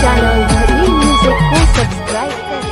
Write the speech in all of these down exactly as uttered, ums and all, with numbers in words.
Channel धरनी music को subscribe करें।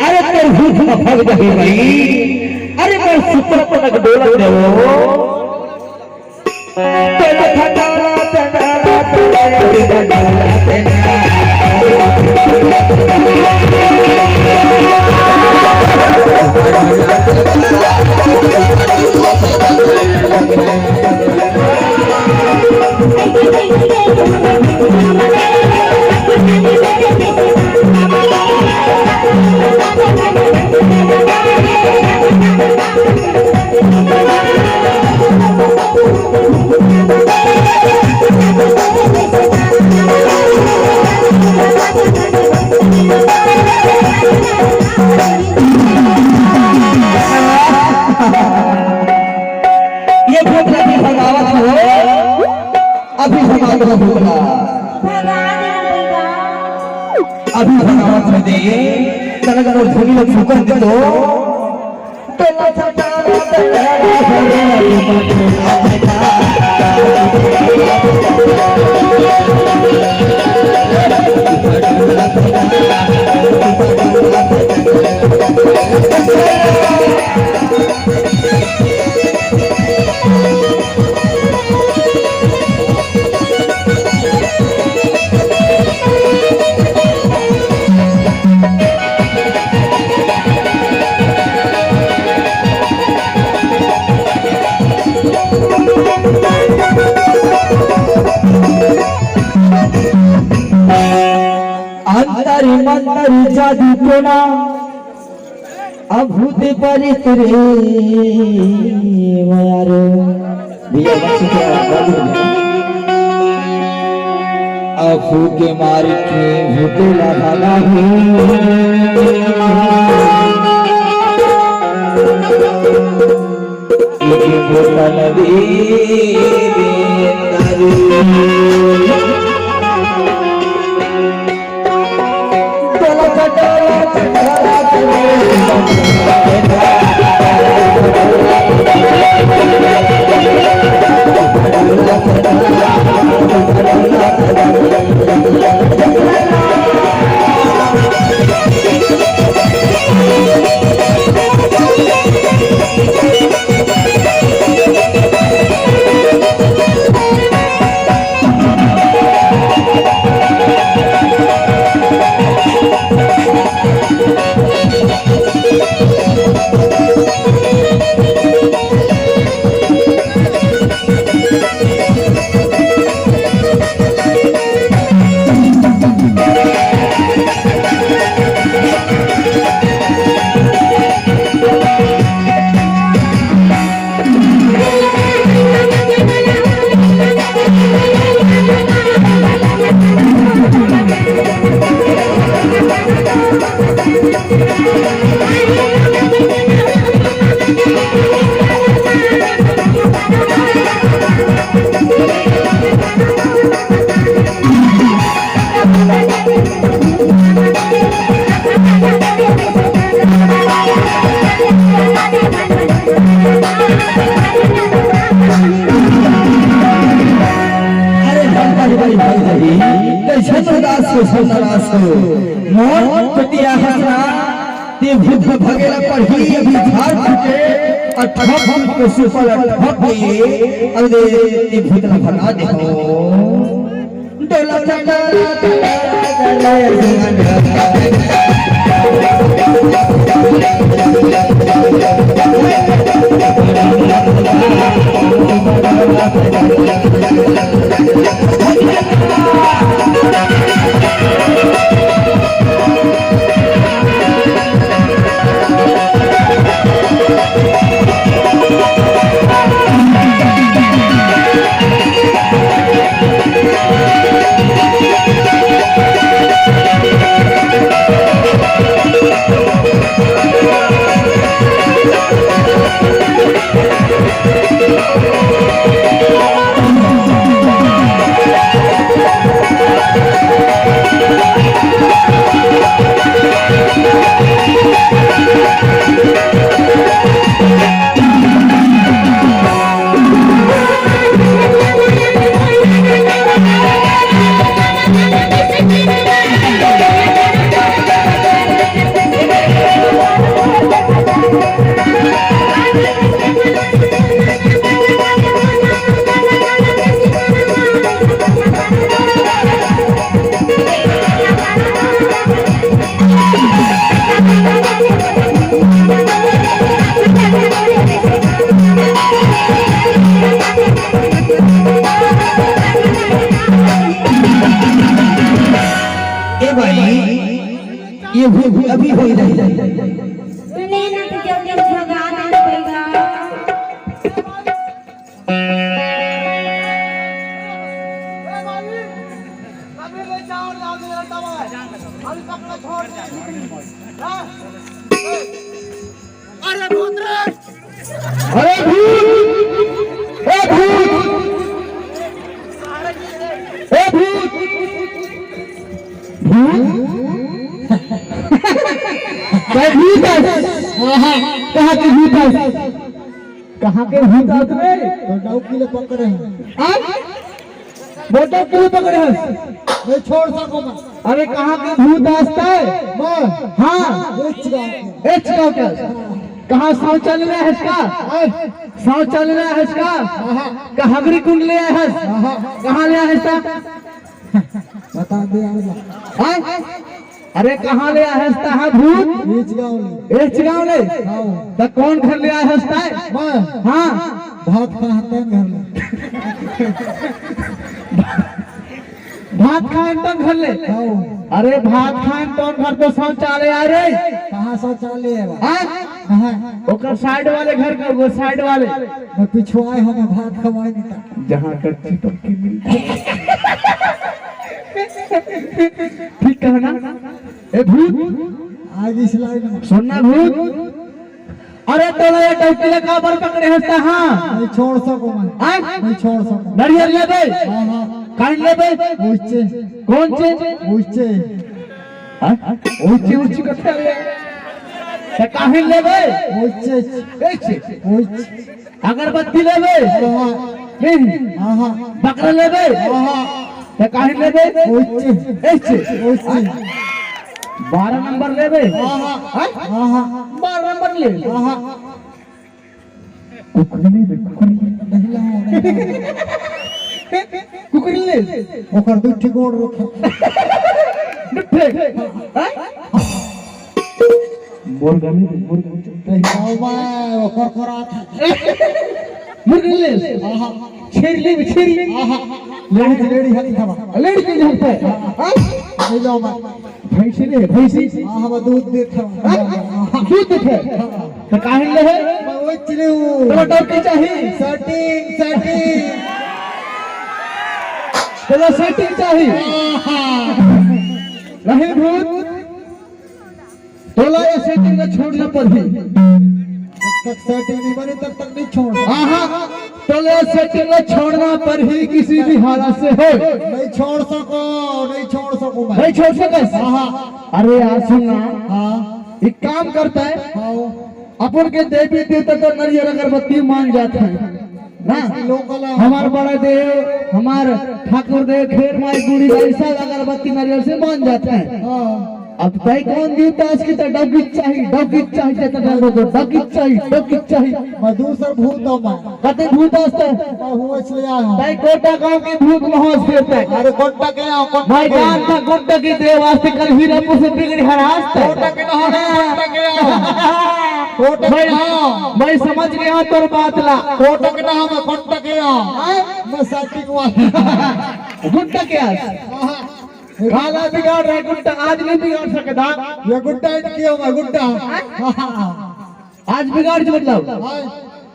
अरे तोर भूत भग जाही भाई। अरे मैं सुपर कनक डोलक देवो। ये भूत ला भी भगावत हो, अभी भगावत हो भूत ला। भगा दे ना भैया। अभी भगावत हो दे, चल अगर वो झोली में फूकन दे दो। अंतर मंतर जादू टोना, अभूत परित रे मयारो। भैया, बस क्या बात है? अफू के मार के भूत लगा है। एक बोतल दे दे दारू। अरे भाई, भाई, भाई, भाई, भाई, कैसे उदास हो, सो नाराज हो? मोर पति आहस ना, ते भूत भगेला पड़ही अभी झाड़ फूके, और ठप भूत के सुपर ठप लिए, और दे, ते भूत ला भगा दे हो। अभी, अभी हो ही नहीं। सुने ना तो जब जब भगा दे भैया। अरे भूत रे! अरे भूत! ए भूत! ए भूत! भूत? कहाँ के भूत है? कहाँ के भूत है? कहाँ के भूत आत रे? तो डौकी ले पकड़े हैं। हाँ? वो डौकी ले पकड़े हैं। नहीं छोड़ सको मैं। अरे कहाँ के भूत आत है? मैं? हाँ। एच गाँव के। एच गाँव के। कहाँ शौचालय है इसका? हाँ। शौचालय है इसका? हाँ। का हगरी कुंड ले आए हैं? हाँ। कहाँ ले आए हैं इसका? बता दे यार। हाँ? अरे कहाँ ले आए हस्ता है भूत? एच गाँव ले। एच गाँव ले? हाँ। तो कौन घर ले आए हस्ता है? मैं? हाँ। भात खाए हस्ता घर ले। भात खाए तो घर ले? हाँ। अरे भात खाए तो घर तो शौचालय आ रे। कहाँ शौचालय है? हाँ? कहाँ? ओकर साइड वाले घर का, वो साइड वाले। मैं पिछुआए हमें भात खवाए नहीं था। जहाँ कच्ची पक्की मिलती। ठीक कहा ना? ए भूत, आगे सिलाई में। सुनना भूत, अरे तोला ये डौकी ला काबर पकड़े हस त हाँ? नहीं छोड़ सको मैं। आय? नहीं छोड़ सको। नरियर लेबे? हाँ, हाँ। काहे लेबे? उच्चे। कौन चे? उच्चे। हाँ? उच्चे, उच्चे कत्ता रे? त काहे लेबे? उच्चे। ए चे। उच्चे। अगरबत्ती लेबे? हाँ, हाँ। नहीं। हाँ, हाँ। बकरा लेबे? हाँ, हाँ। त काहे लेबे? उच्चे। ए चे। उच्चे। बारह नंबर लेबे? हाँ, हाँ। हाँ? हाँ, हाँ। बारह नंबर ले। हाँ, हाँ। कुकरी लेबे, कुकरी। नहीं लाओ, नहीं लाओ। कुकरी ले। ओकर दू ठे गोड़ रखे। दू ठे। हाँ? मुर्गा ले, मुर्गा। नहीं लाओ भाई, ओकर कोरा था। मुर्गा ले। हाँ, हाँ। छेरी लेबे, छेरी। हाँ, हाँ। लेडी, लेडी हक था। लेडी के हक था। हाँ? नहीं लाओ भाई। भैंसी ले, भैंसी। हाँ, हम दूध देत हन। हाँ? दूध देत है? तो काहे ले है? मैं वो चले हूँ। तो डौकी चाही? Setting, setting. चलो सेटिंग चाही। हाँ। नहीं भूत, तोला ये सेटिंग ला छोड़ना पड़ही। जब तक सेटिंग नहीं बनी, तब तक नहीं छोड़। आहा, तोला ये सेटिंग ला छोड़ना पड़ही किसी भी हालत से हो। नहीं छोड़ सको, नहीं छोड़ सको मैं। नहीं छोड़ सकस? आहा। अरे यार सुन ना। हाँ। एक काम करता है। हाँ। अपन के देवी देवता तो नरियर अगरबत्ती मान जाता है। ना? लोकल है। हमार बड़ा देव, हमार ठाकुर देव, खेर माई, बूढ़ी माई, सब अगरबत्ती नरियर से मान जाता है। हाँ। अब तय कौन जीता इसकी तो डौकी चाही, डौकी चाही, चेतन राम को डौकी चाही, डौकी चाही। मैं दूसर भूत हूँ मैं। कते भूत हस त? मैं हुआ इसलिए आया हूँ। तय कोटा गांव के भूत महस फिरता है। अरे कोटा के आओ, कोटा मैं के। जानता कोटा के देव आज से कल हीरापुर से बिगड़ी हर आज तक। कोटा के ना हो, कोटा के आओ। कोटा के मैं, आओ। मैं समझ गया तोर बात ला। कोटा के ना हो, मैं कोटा के आओ। हाँ? मैं साथी को गुट्टा के आज। हाँ। काला बिगाड़ रहा है गुट्टा, आज नहीं बिगाड़ सकता। ये गुट्टा इनकी हो, मैं गुट्टा। आज बिगाड़ जो मतलब। हाँ।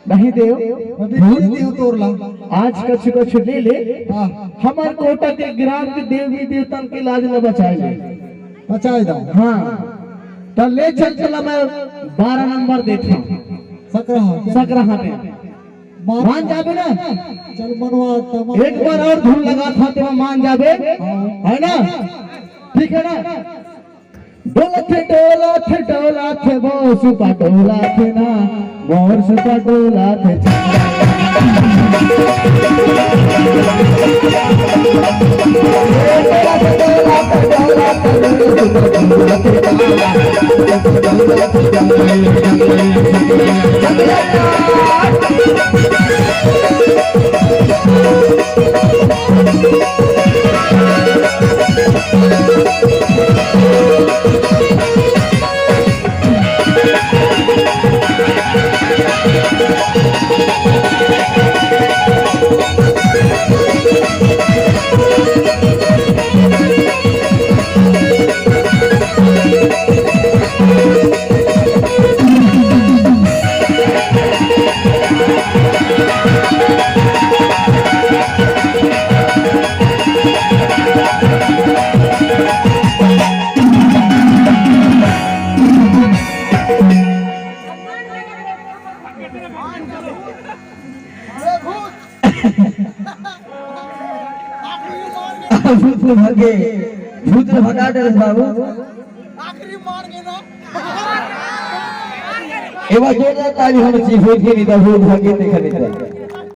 नहीं देव। अभी भूत नहीं तोड़ ला। आज कछु कछु ले ले। हाँ। हमार कोटा के ग्राम के देवी देवतन के लाज न बचाए ले। बचाए दो। हाँ। तो ले चल चला मैं बारह नंबर देता हूँ। सकरहा। सकरहा में। मान मान जाबे ना? चल मनवा, तमन एक बार और धुन लगा था तो मान जाबे। हाँ। है ना? ठीक है ना? डोला थे, डोला थे, डोला थे, वो सुपा डोला थे ना, मोर सुपा डोला थे। भूत भगे, भूत भगा डरस बाबू। एवा जोरदार ताली होना चाहिए, भूत के नहीं था, भूत भगे देखा नहीं था।